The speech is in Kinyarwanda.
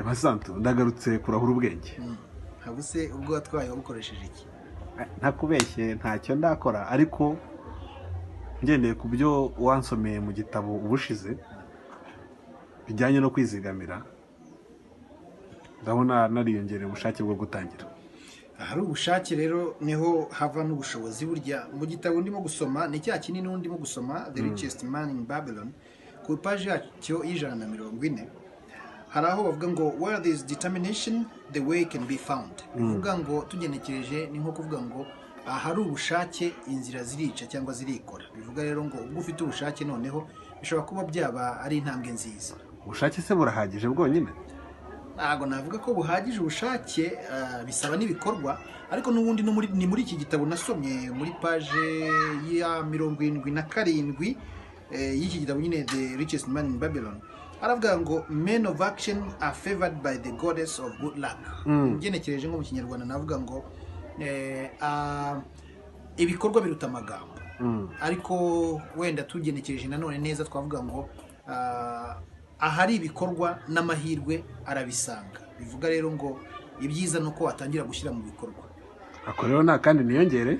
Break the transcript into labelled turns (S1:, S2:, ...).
S1: Masanto, ndagarutse kurahura ubwenge.
S2: Haba se ubwo watwaye wabukoresheje iki?
S1: Ntakubeshye, ntacyo ndakora, ariko ngendeye ku byo wansomeye mu gitabo ubushize bijyanye no kwizigamira, ndabona nariyongereye ubushake bwo gutangira.
S2: Ahari ubushake rero niho hava n'ubushobozi. Burya mu gitabo ndimo gusoma, ni cya kinini ndimo gusoma, The Richest Man in Babylon, ku ipaji yacyo y'140 hari aho bavuga ngo "Where there is determination, the way can be found." Bivuga ngo, tugenekereje, ni nko kuvuga ngo ahari ubushake inzira zirica cyangwa zirikora. Bivuga rero ngo ubwo ufite ubushake, noneho bishobora kuba byaba ari intambwe nziza.
S1: Ubushake se burahagije bwonyine?
S2: Ntabwo navuga ko buhagije ubushake, bisaba n'ibikorwa. Ariko n'ubundi no ni muri iki gitabo nasomye, muri page ya 77 y'iki gitabo nyine, The Richest Man in Babylon, aravuga ngo "Men of action are favored by the goddess of good luck." Ngenekereje nko mu Kinyarwanda navuga ngo ibikorwa biruta amagambo. Ariko wenda tugenekereje nanone neza twavuga ngo ahari ibikorwa n'amahirwe arabisanga. Bivuga rero ngo ibyiza ni uko watangira gushyira mu bikorwa.
S1: Ako rero nta kandi niyongere.